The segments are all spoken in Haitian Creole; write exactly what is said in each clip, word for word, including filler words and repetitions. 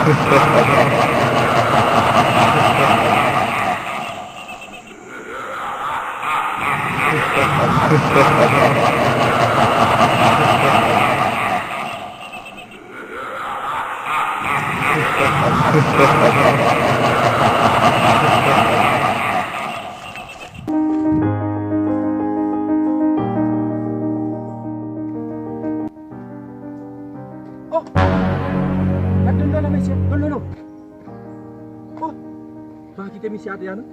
Oh! Gad Don Lolo, mesye! Don Lolo! Oh! Pa kite misye atè a, non.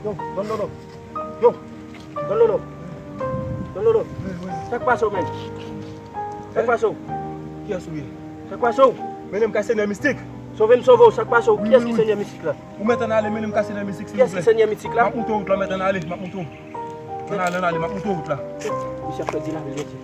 Yo, Don Lolo. Yo, Don Lolo. Don Lolo. Wi, wi. Sa k pase w menm? Sa k pase w? Kiyès ou ye? Sa k pase w? Mennen m kay senyè mistik. Sove m sove w, sa k pase w? Wi, kiyès wi, ki wi. Senyè mistik la? Ou mèt ann ale, mennen m kay senyè mistik, silvouplè. Kiyès ki senyè mistik la? M ap montre w wout la, mèt ann ale, m ap montre w. Ann ale, ann ale, m ap montre w wout la. Misye ap pèdi lavi l, mesye.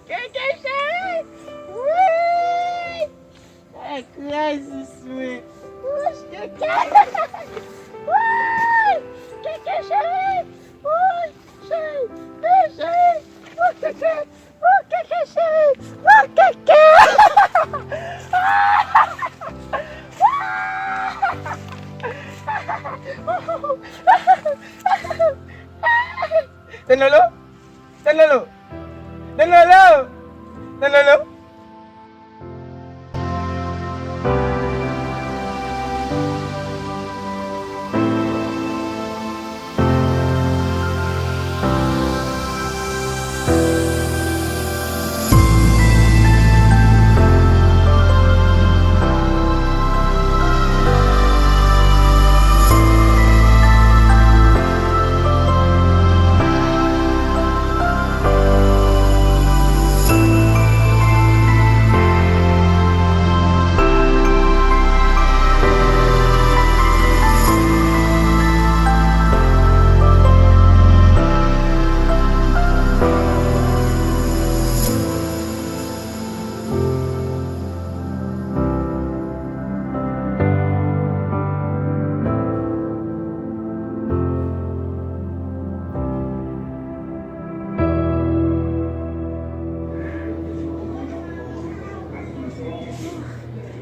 Keke cheri! Wi! Hey, crazy sweet. Wouch, keke. Wouch, keke cheri. Wouch, cheri. Hey, cheri. Wouch, keke. Wouch, keke cheri. Wouch, keke. Don Lolo. Don Lolo. Don Lolo. Don Lolo.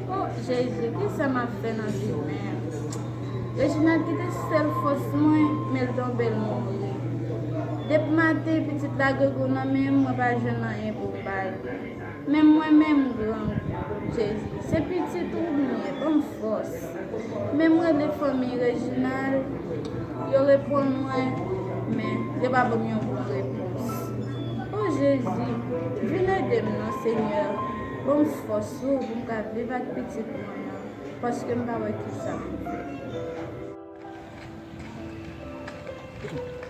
O Jezi, kisa m ap fè nan vi m menm? Reginald ki te sèl fòs mwen, men l tonbe, l mouri. Depi maten, pitit la grangou nan men m, mwen pa jwenn anyen pou m ba l. Men mwen menm, grangou, Jezi, se pitit ou m ye, ban m fòs. Men m rele fanmi Reginald, yo reponn mwen, men yo pa ban m yon bon repons. O Jezi, vin ede m non, Senyè. Ban m fòs ou pou m ka viv ak pitit mwen an, paske m pa wè kisa pou m fè.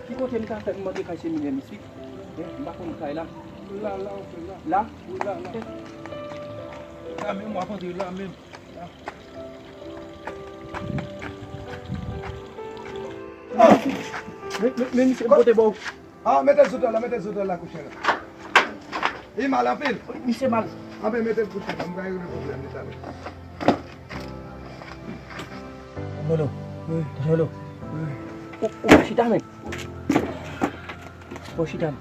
Ki kote m ka fè m mande kay seminè mistik? Hein, m pa konn kay la. La, la, antre la. La? Wi, la, la. La menm, w ap antre la menm. La. Men, men, men, misye, m pote ba w. Ah, mete zoutal la, mete zoutal la kouche la. Li mal anpil. Misye mal. Anben, mete l kouche la, m pral regle pwoblèm li talè. Nolo. Wi. Nolo. Wi. Ou, ou pa chita, men. Ou chita.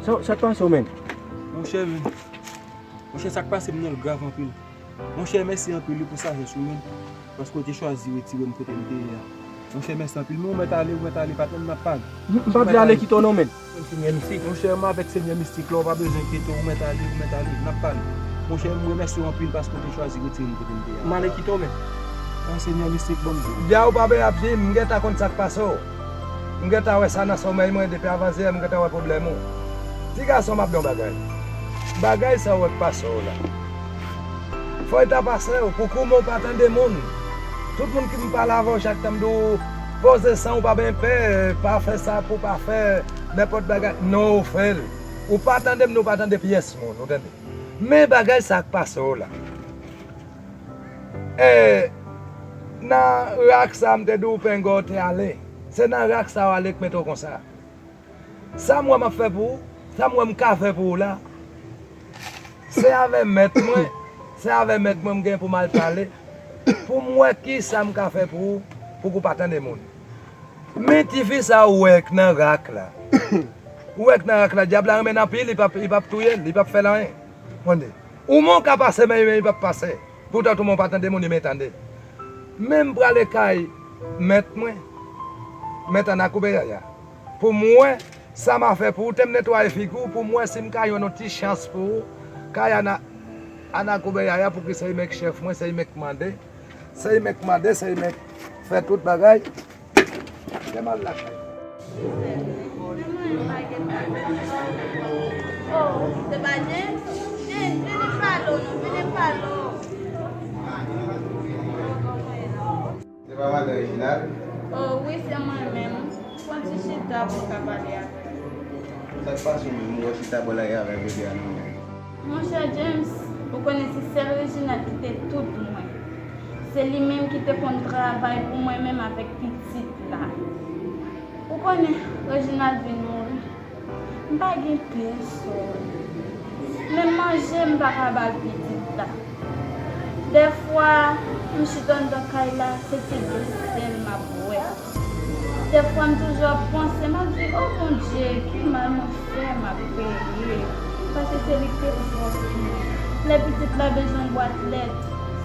Sa, sa k pase w, men? Monchè, men. Monchè, sa k pase m nan l grav anpil. Monchè, mèsi anpil wi pou sajès ou, men. Paske w te chwazi retire m kote m te ye a. Monchè, mèsi anpil. Men ou mèt ale, ou mèt ale, patnè m, n ap pale. M, m pa vle ale kite w non, men. Senyè Mistik. Monchè, m avèk Senyè Mistik la, ou pa bezwen enkyete w, ou mèt ale, ou mèt ale, n ap pale. Monchè, m remèsye w anpil paske w te chwazi retire m kote m te ye a. M ale kite w, men. An, Senyè Mistik, ban m di w. Dja ou pa byen ap di, m gentan konn sa k pase w. M gentan wè sa nan sòmèy mwen, depi avanziyè, m gentan wè pwoblèm ou. Ti gason, m ap di w yon bagay. Bagay sa w wè k pase w la. Fò l ta pase w, pou kouman w pa tande moun. Tout moun ki m pale avè w chak tan m di w poze san w pa byen pè, pa fè sa pou w pa fè nenpòt bagay. Non, ou fè l. Ou pa tande m, non, ou pa tande pyès moun, ou tande. Men bagay sa k pase w la. E, nan rak sa m te di w pengè w te ale. Se nan rak sa w ale k mete w konsa. Sa m wè m ap fè pou ou, sa m wè m ka fè pou ou la, se avè mèt mwen, se avè mèt mwen m gen pou m al pale, pou m wè kisa m ka fè pou ou, pou ou pa tande moun. Men tifi sa ou wè k nan rak la. Ou wè k nan rak la, dyab la renmen l anpil, li p ap, li p ap touye l, li p ap fè l anyen. Tande. Ou men w ka pase, men, men li p ap pase. Poutan tou men w pa tande moun, li men tande. Men m prale kay mèt mwen, mèt Ana Koube Yaya. Pou m wè sa m a fè pou ou, te m netwaye figi w, pou m wè si m ka jwenn yon ti chans pou ou. Kay Ana, Ana Koube Yaya, pou ki se li menm k chèf mwen, se li menm k mande. Se li menm k mande, se li menm k fè tout bagay. Te m al lakay. Oh, se pa James? James, vin m pale w non, vin m pale w. Se pa madan Reginald? Oh, wi, se mwen menm. Pran ti chita pou m ka pale avè w. Sa k pase w menm? Ou wè chita bò lari avè bebe a nan men. Monchè James, ou konnen se sèl Reginald ki te tout mwen. Se li menm ki te konn travay pou mwen menm avèk pitit la. Ou konnen, Reginald vin mouri. M pa gen pèsòn. Menm manje m pa ka ba pitit la. Dèfwa, m chita anndan kay la, se ti dlo sèl m ap bwè. Dèfwa m toujou ap panse, m ap di, o Bondye, ki mal mwen fè m ap peye? Paske se li k te fòs mwen. Lè pitit la bezwen bwat lèt,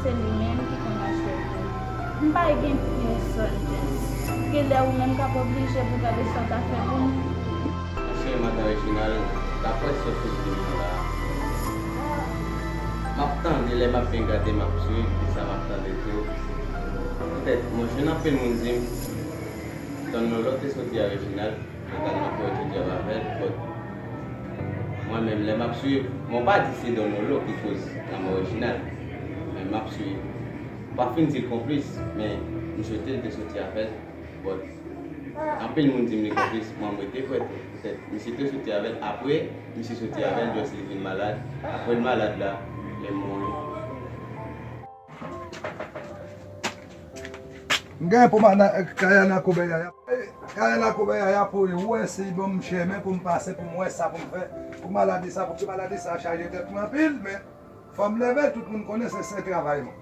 se li menm ki konn achte pou li. M pa gen pèsòn, James. Genlè ou menm k ap oblije pou gade sa w ka fè pou mwen. Monchè, madan Reginald, daprè sa w sot di m nan la, m ap tande, lè m ap byen gade, m ap swiv, e sa m ap tande tou. Poutèt, mwen jwenn anpil moun di m, Don Lolo te soti a Reginald, totalman kòrèk, te djab avè l, but mwen menm, lè m ap swiv, mwen pa di se Don Lolo ki koz lanmò Reginald, men m ap swiv. M pa fin di l konplis, men m swete l te soti avè l, but anpil moun di m li konplis, mwen m rete kwè tou. Poutèt, misye te soti avè l, apre misye soti avè l, just li vin malad, apre l malad la, li mouri. M gen pou m al nan kay Ana Koube Yaya. Kay Ana Koube Yaya pou li wè si ban m chemen pou m pase, pou m wè sa pou m fè. Pou maladi sa, pou ki maladi sa chaje tèt mwen anpil, men fò m leve, tout moun konnen se, se travay mwen.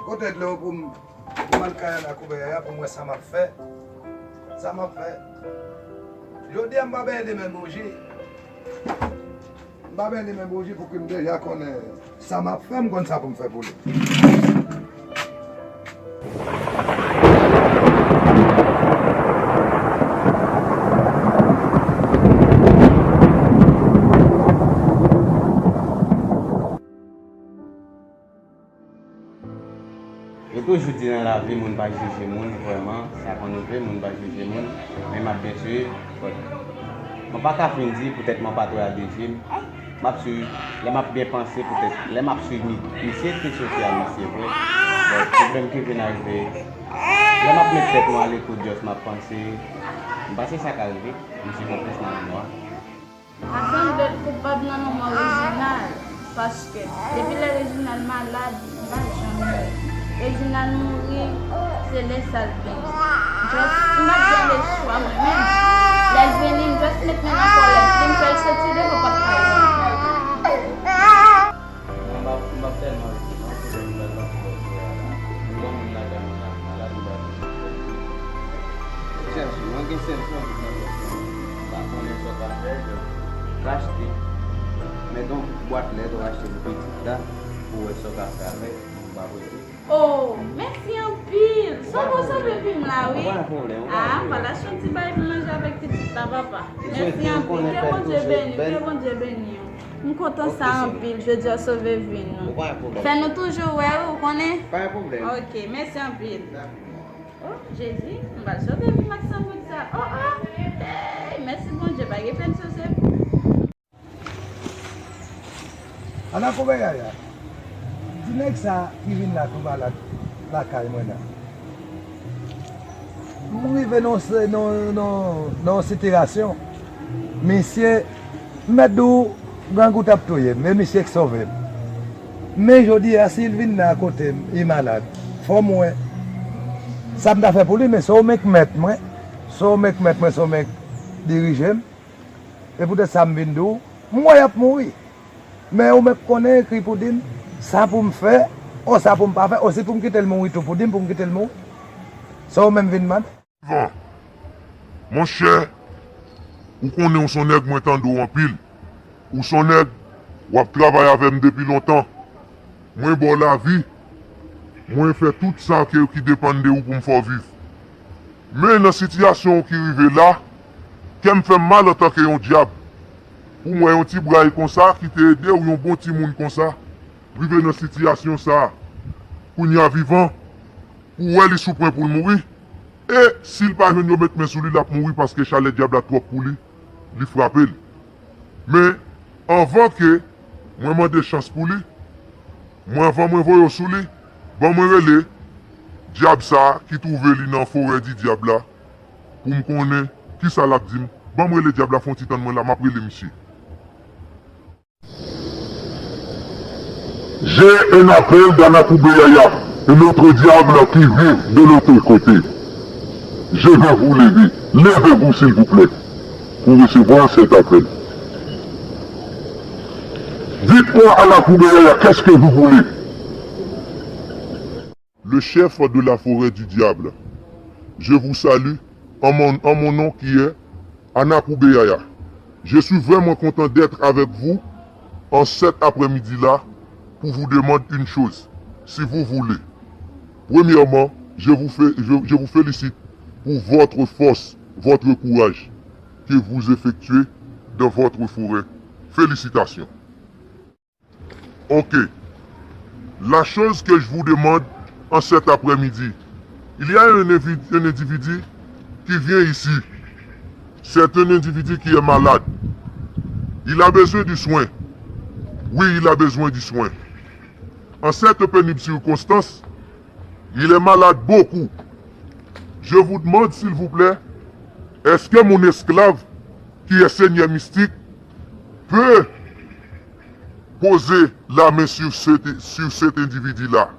Kote dlo pou m, pou m al kay Ana Koube Yaya pou m wè sa m ap fè. Sa m ap fè. Jodi a m pa benyen demen bouji. M pa benyen demen bouji pou ki m deja konnen sa m ap fè, m konn sa pou m fè pou li. Yo toujou di nan lavi, moun pa jije moun, vrèman, sa konn rive, moun pa jije moun, men m ap byen swiv, but mwen pa ka fin di, poutèt mwen pa twò a de je m, m ap swiv, lè m ap byen panse, poutèt, lè m ap swiv mi-, misye te soti a misye vre, but pwoblèm ki vin arive, lè m ap met tèt mwen alekout, just m ap panse, m panse sa ka rive, misye konplis nan lanmò a. Sa sanble l koupab nan lanmò Reginald, paske depi lè Reginald malad, li pa janm mouri. Reginald mouri, se lè sa l vini. Just, m ap di anlè chwa mwen menm. Lè l vini, m just met men nan kòlèt li, m fè l soti devan pòt kay mwen. Tèlman rete non, se lè m pral pase bò kote a la. M gen yon moun lakay mwen la ki malad, li pa vin. Chèche, mwen gen sèl chans nan bòs lan. M pa konnen sa w ka fè, donk, rachte. Men gen yon bwat lèt ou rachte pou pitit la, pou w wè sa w ka fè avèk, m pa prete. Oh, mèsi anpil. Sove, sove vi m la, wi. Ah, m pral achte yon ti bagay pou manje avèk pitit la, papa. Mèsi anpil. Ke Bondye beni w, ke Bondye beni w. M kontan sa anpil. Jodi a sove vi nou. Fè nou toujou wè, wi, ou konnen? Pa gen pwoblèm. Ok, mèsi anpil. Oh, Jezi, m pral sove vi m ak sanbout sa. Oh, oh. Hey, mèsi Bondye, pa gen fè m souse. Ana koube Yaya, ti nèg sa ki vin la tou malad lakay mwen la. M rive nan se- nan nan nan yon sitiyasyon, misye, m mèt di w, grangou t ap touye m, men misye k sove m. Men jodi a, si l vin la kote m, li malad, fò m wè sa m ta fè pou li, men se ou menm k mèt mwen, se ou menm k mèt mwen, se ou menm k dirije m. E poutèt sa m vin di w, m wè y ap mouri. Men ou menm konnen ekri pou di m sa pou m fè, o sa pou m pa fè, o si pou m kite l mouri tou pou di m pou m kite l mouri. Sa ou menm vin mande. Van. Monchè, ou konnen ou s on nèg mwen tande w anpil. Ou s on nèg, w ap travay avè m depi lontan. Mwen ba w lavi, mwen fè tout sa ke, ki depann de ou pou m fè w viv. Men nan sitiyasyon w ki rive la, kè m fè m mal antanke yon dyab. Pou m wè yon ti bray konsa ki te ede w, yon bon timoun konsa, rive nan sitiyasyon sa a. Kounye a vivan, pou w wè li sou pwen pou l mouri. E si l pa jwenn yo met men sou li, l ap mouri paske chalè dyab la twòp pou li, li frape l. Men, anvan ke mwen mande chans pou li, mwen, anvan mwen voye w sou li, ban mwen rele dyab sa a ki twouve li nan forè di dyab la, pou m konnen kisa l ap di m. Ban m rele dyab la, fè yon ti tann mwen la, m ap rele misye. J'ai un appel d'Anakoubeyaya, un autre diable qui vit de l'autre côté. Je vais vous lever. Levez-vous, s'il vous plaît, pour recevoir cet appel. Dites-moi, Anakoubeyaya, qu'est-ce que vous voulez? Le chef de la forêt du diable, je vous salue en mon, en mon nom qui est Anakoubeyaya. Je suis vraiment content d'être avec vous en cet après-midi-là pour vous demander une chose, si vous voulez. Premièrement, je vous fais, je, je vous félicite pour votre force, votre courage que vous effectuez dans votre forêt. Félicitations. Ok. La chose que je vous demande en cet après-midi, il y a un invi-, un individu qui vient ici. C'est un individu qui est malade. Il a besoin du soin. Oui, il a besoin du soin. En cette pénible circonstance, il est malade beaucoup. Je vous demande, s'il vous plaît, est-ce que mon esclave, qui est seigneur mystique, peut poser la main sur cet, sur cet individu-là.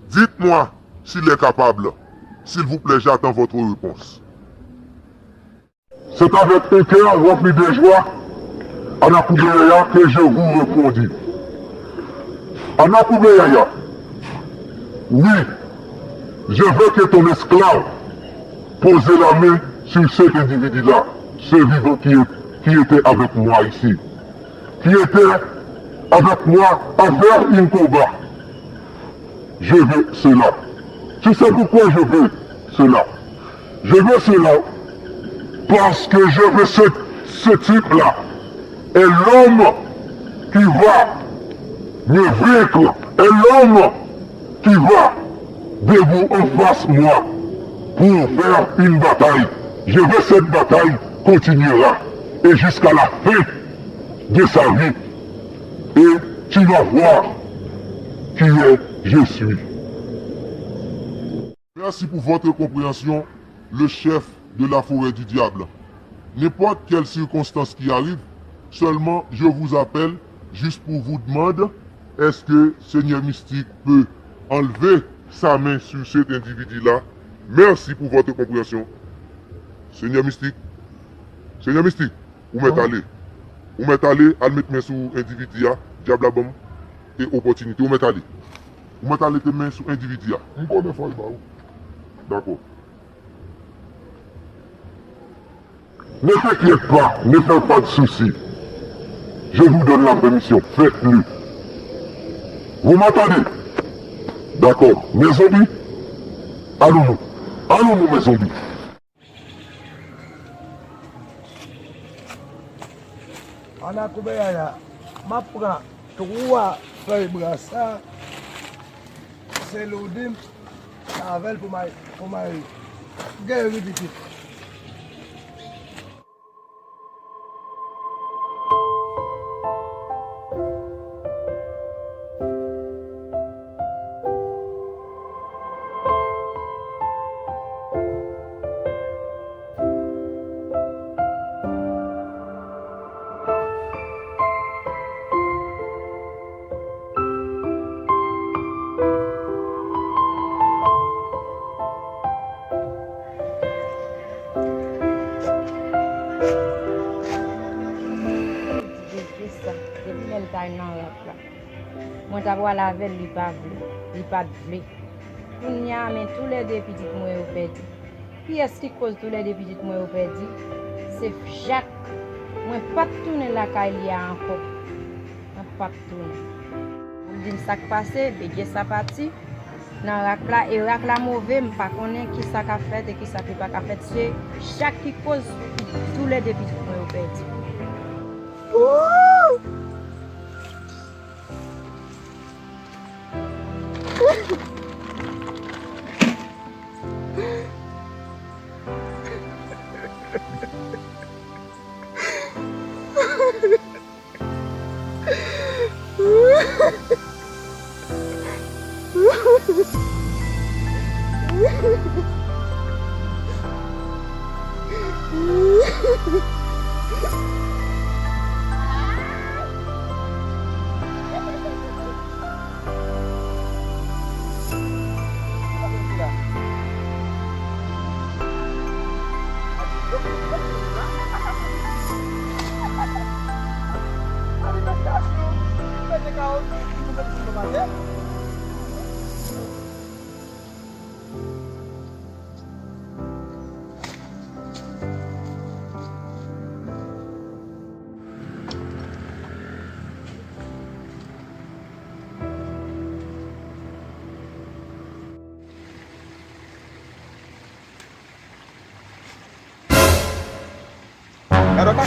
Dites-moi s'il est capable. S'il vous plaît, j'attends votre réponse. C'est avec un cœur rempli de joie, Anakoubeyaya, que je vous répondis. Anakoubeyaya, oui, je veux que ton esclave pose la main sur cet individu-là, ce vivant qui est, qui était avec moi ici, qui était avec moi à faire un combat. Je veux cela. Tu sais pourquoi je veux cela? Je veux cela parce que je veux ce, ce type-là, un homme qui va me vaincre, un homme qui va debout en face moi pour faire une bataille. Je veux cette bataille continuera et jusqu'à la fin de sa vie. Et tu vas voir qui est je suis. Merci pour votre compréhension, le chef de la forêt du diable. N'importe quelle circonstance qui arrive, seulement je vous appelle juste pour vous demander, est-ce que Seigneur Mystique peut enlever sa main sur cet individu-là? Merci pour votre compréhension. Seigneur Mystique, Seigneur Mystique, ou mèt ale. Ou mèt ale, al met men sou endividi a, dyab la ban m. e opòtinite. Ou mèt ale. Ou mèt ale te men sou endividi a. M konnen fò l ba ou. Dakò. Ne t'inquiète pas, ne fais pas de soucis. Je vous donne la permission, faites-le. Vous m'entendez? D'accord. Mes zombies, allons-nous. Allons-nous, mes zombies. Ann a koupe yaya. M ap pran twa fèy brasa, selodin, avè l pou m al, pou m al geri pitit. Depi sa, depi lè l t al nan rak la, mwen t ap pral avè l, li pa vle, li pa t vle. Kounye a, men toulède pitit mwen yo pèdi. Kiyès ki koz toulède pitit mwen yo pèdi? Se Jak. Mwen p ap tounen lakay li a ankò. Mwen p ap tounen. Pou l di m sa k pase, Bedjès sa pati nan rak la, e rak la move, m pa konnen kisa k ap fèt e kisa ki pa ka fèt. Se Jak ki koz toulède pitit mwen yo pèdi. Gade w ka.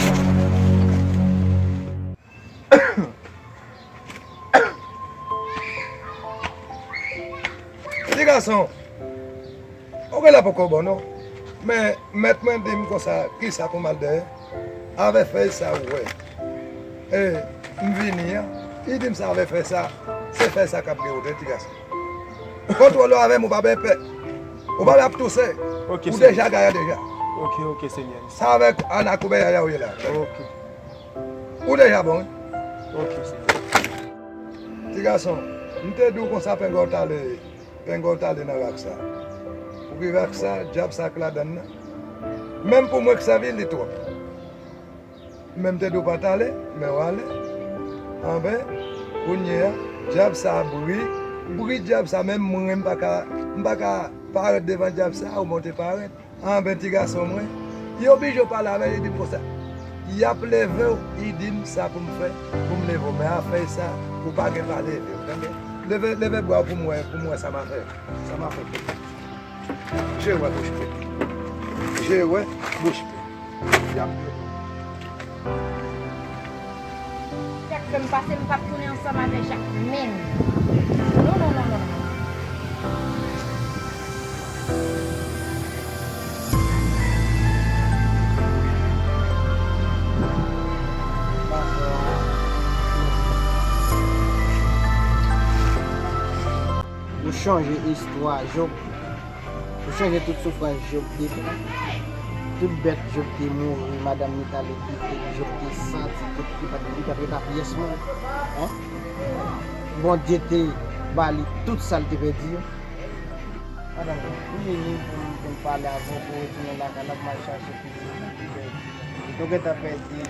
Ti gason, ou genlè poko bon non. Men mèt mwen di m konsa, kisa pou m al dèyè? Avè fèy sa ou wè. E, m vini an, li di m sa avè fèy sa, se fèy sa k ap dewoule ti gason. Kontwole w avè m, ou pa byen pè. Ou pa byen ap touse. Ok, ou deja gaye deja. Ok, ok, senyè. Sa avèk Ana Koubèyaya ou ye la. Ok. Ou deja bon, wi. Ok, senyè. Ti gason, m te di w konsa pengè w t ale, pengè w t ale nan rak sa. Ou ki rak sa, dyab sa k ladann nan. Menm pou mwen k sèvi l, li twòp. Men m te di w pa t ale, men w ale. Anben, kounye a, dyab sa bri, bri dyab sa, menm mwen, m pa ka, m pa ka parèt devan dyab sa, ou monte parèt. Anben, ti gason mwen, li oblije w pale avè l, li di m konsa. Y ap leve w, li di m sa pou m fè, pou m leve w, men afè sa, ou pa gen pa leve w, tande? Leve, leve bra w pou m wè, pou m wè sa m a fè, sa m a fè pou ou. Je wè bouch pe. Je wè bouch pe. Y ap vini. Sa k fè m pase, m p ap tounen ansanm avè Jak menm. Non, non, non, non, non. Ou chonje istwa Job? Ou chonje tout soufrans Job te pran? Tout bèt Job te mouri, madanm li t ale kite l, Job te santi tout li pa t, li pa t ret a pyès moun. Hein? Bondye te ba li tout sa l te pèdi yo. Madanm, ou vini pou m, pou m pale avè w, pou w retounen lakay la, pou m al chache pitit ou ki pèdi. Nou gentan pèdi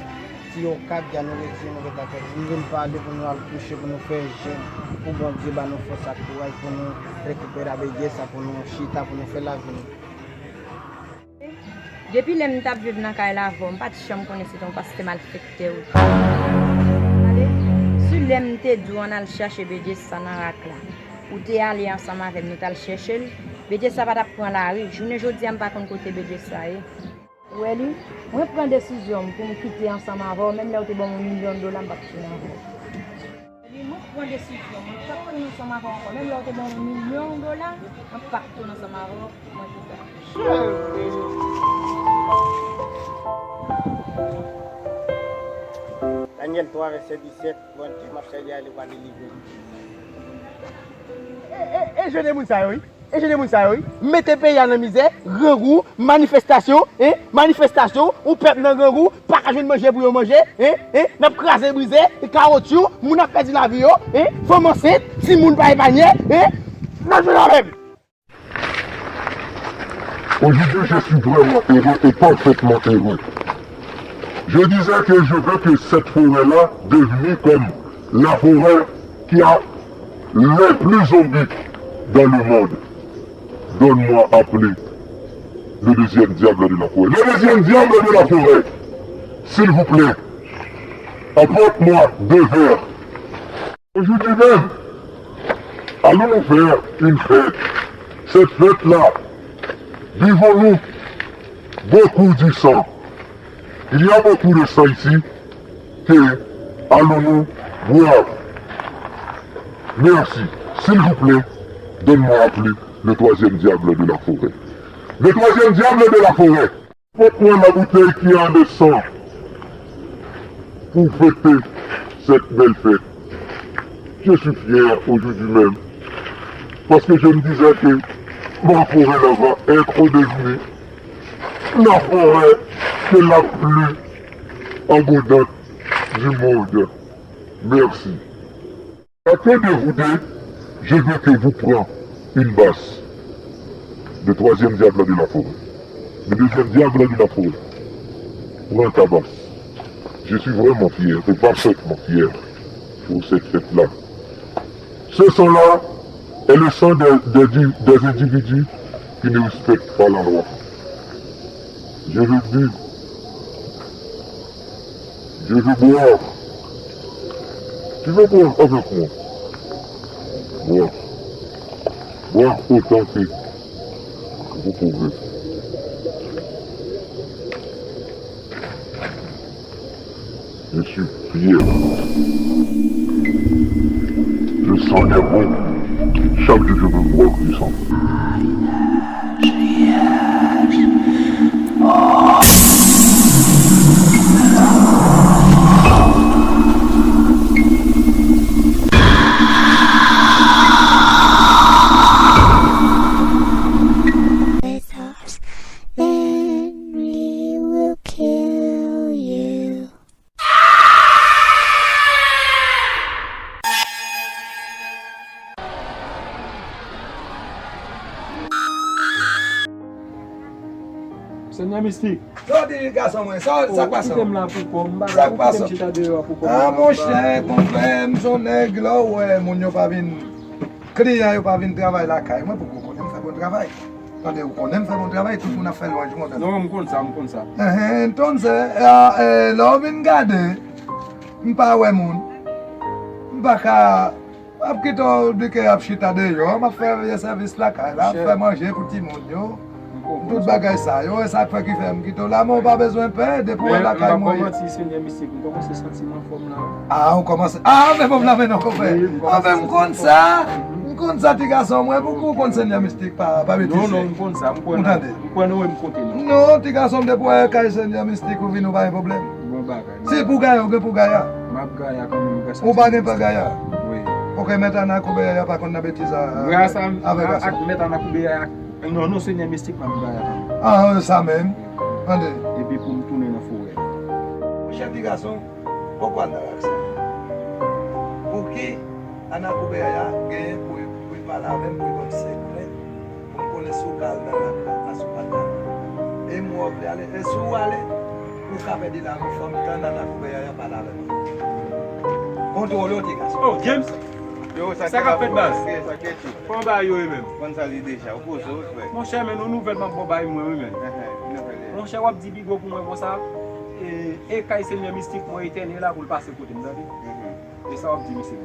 ti Yo ka dyaloge si nou ret avèk li. M vin pale pou nou al kouche, pou nou fè jèn, pou Bondye ba nou fòs ak kouraj pou nou rekipere Bedjès sa, pou nou chita, pou nou fè lavi nou. Depi lè m t ap viv nan kay la avè w, m pa t janm konnen se te yon pastè malfektè ou te ye. Tande, si lè m te di w ann al chache Bedjès sa nan rak la, ou te ale ansanm avè m, nou t al chèche l, Bedjès sa pa t ap pran lari. Jounen jodi a, m pa konn kote Bedjès sa ye. Ou wè li, mwen pran desizyon m pou m kite ansanm avè w, menm lè w te ban m yon milyon dola, m p ap tounen avè w. Li, mwen pran desizyon, mwen p ap tounen ansanm avè w ankò. Menm lè w te ban m yon milyon dola, mwen p ap tounen ansanm avè w, mwen di sa. Danyèl twa, vèsè disèt, Bondye m ap sèvi a, li va delivre m. E, e, e, je de moun sa yo, wi. E je de moun sa yo, wi. Mete peyi a nan mizè, grangou, manifestasyon, hein, manifestasyon, yon pèp nan grangou, pa ka jwenn manje pou yo manje, hein, hein, n ap kraze brize, kawotchou, moun ap pèdi lavi yo, hein, fanm ansent, timoun pa epanye, hein, n ap jwenn avè m. Aujourd'hui, je suis vraiment heureux et parfaitement heureux. Je disais que je veux que cette forêt-là devienne comme la forêt qui a les plus zombies dans le monde. Donne-moi à appeler le deuxième diable de la forêt. Le deuxième diable de la forêt, s'il vous plaît, apporte-moi deux verres. Aujourd'hui même, allons-nous faire une fête. Cette fête-là, buvons-nous beaucoup du sang. Il y a beaucoup de sang ici que allons-nous boire. Merci. S'il vous plaît, donne-moi à appeler le troisième diable de la forêt. Le troisième diable de la forêt. Apporte-moi la bouteille qui a le sang pour fêter cette belle fête. Je suis fier aujourd'hui même parce que je me disais que ma forêt là va être devenue la forêt qui est la plus abondante du monde. Merci. Afin de vous deux, je veux que vous preniez une basse. Le troisième diable de la forêt. Le deuxième diable de la forêt. Prends ta basse. Je suis vraiment fier, et parfaitement fier pour cette fête-là. Ce sang-là est le sang des, des, des individus qui ne respectent pas la loi. Je veux dire, je veux boire. Tu veux boire avec moi? Boire. Boire autant que vous pouvez. Je suis fier. Le sang est bon. Chaque jour, je veux boire du sang. Then we will kill you. Senyè Mistik. Sa w di gason mwen, sa, sa k pase? Kite m la pou kò m, m pa ka kite m chita deyò pou kò m. Ah, monchè, konpè, m se yon nèg, lè w wè moun yo pa vin, kliyan yo pa vin travay lakay mwen, pou w konnen m fè bon travay. Tande, ou konnen m fè bon travay, tout moun ap fè lwanj mwen, tande. Non, m konn sa, m konn sa. Enhen, entonse, eh, eh, lè w vin gade, m pa wè moun. M pa ka, m ap kite w di ke ap chita deyò, m ap fè vye sèvis lakay la, ap fè manje pou timoun yo. Tout bagay sa yo, e sa k fè ki fè m kite w la, men w pa bezwen pè, depi w wè lakay mwen ye. Men m p ap ba w manti, Senyè Mistik, m kòmanse santi m anfòm la. Ah, ou kòmanse. Ah, men bon, la, men non, konpè. Anfen, m konn sa. M konn sa, ti gason mwen. Pouki w konn Senyè Mistik pa, pa betize? Non, non, m konn sa. M kwè nan, m kwè nan, wi, m konte nan. Non, ti gason m, depi w wè kay Senyè Mistik ou vin, ou pa gen pwoblèm. Bon bagay. Si pou gaye, ou gen pou gaye a. M ap gaye a kanmenm, grasa Senyè Mistik. Ou pa gen pa gaye a? Wi. Ok, mèt Ana Koubeya pa konn nan betiz a, avè gason. Grasa Mèt Ana Koubeya, non, non, Senyè Mistik, m ap gaye a kanmenm. Ah, sa menm. Tande. Epi pou m tounen nan forè. Monchè, ti gason. Poko al nan rak sa. Pouki Ana Koubeya genyen pou, pou l pale avè m, pou l ban m sekrè, pou m konnen si w ka al nan rak la, a si w pa ka al? E m wè w vle ale, e si w ale, Ou ka pèdi lavi fanm, tan nan lakou bèyè a pale avè mwen. Kontwole w te kase. Oh, James, Yo, sa Sa k ap fèt, baz? Sa k fèt? Kòman bagay yo ye menm? Konn sa li deja, ou poze w frè. Monchè, men yon nouvèl m ap ba w bay mwen, wi, men. Ehe, ki nouvèl ye? Monchè, w ap di bigo pou mwen konsa. E, e kay Senyè Mistik mwen etène la pou l pase kote m, tande? Mhm. E sa w ap di misye.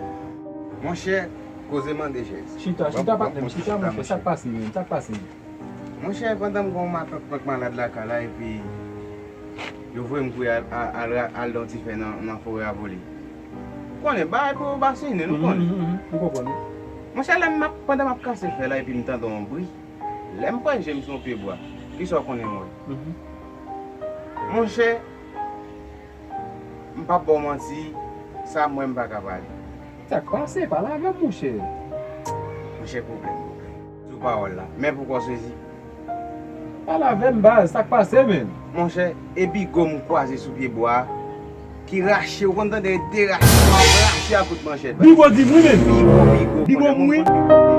Monchè, koze mande chèz. Chita, chita, patnè m, chita, monchè, sa k pase, men? Sa k pase? Monchè, pandan m gen yon matant mwen k malad lakay la, epi yo voye m kouri al, al, al, al nan ti fè nan, nan forè a pou li. Ou konnen, bagay pou yo basinen, nou konnen. M konprann. Monchè, lè m ap, pandan m ap kase fè la, epi m tande yon bri, lè m pran je m sou yon pye bwa, kisa w konnen m wè? Monchè, m p ap ba w manti, sa m wè m pa ka pale. Sa k pase? Pale avè m, monchè. Monchè, pwoblèm, pwoblèm. Sou pawòl la. Men poukò sezi? Pale avè m, baz, sa k pase, men? Monchè, e bigo m kwaze sou pye bwa a, ki rache, ou konn tande e derache, m ap rache a kout manchèt. Bigo di m wi, men. Bigo, bigo, Bigo konnen m wi. Moun konn bigo.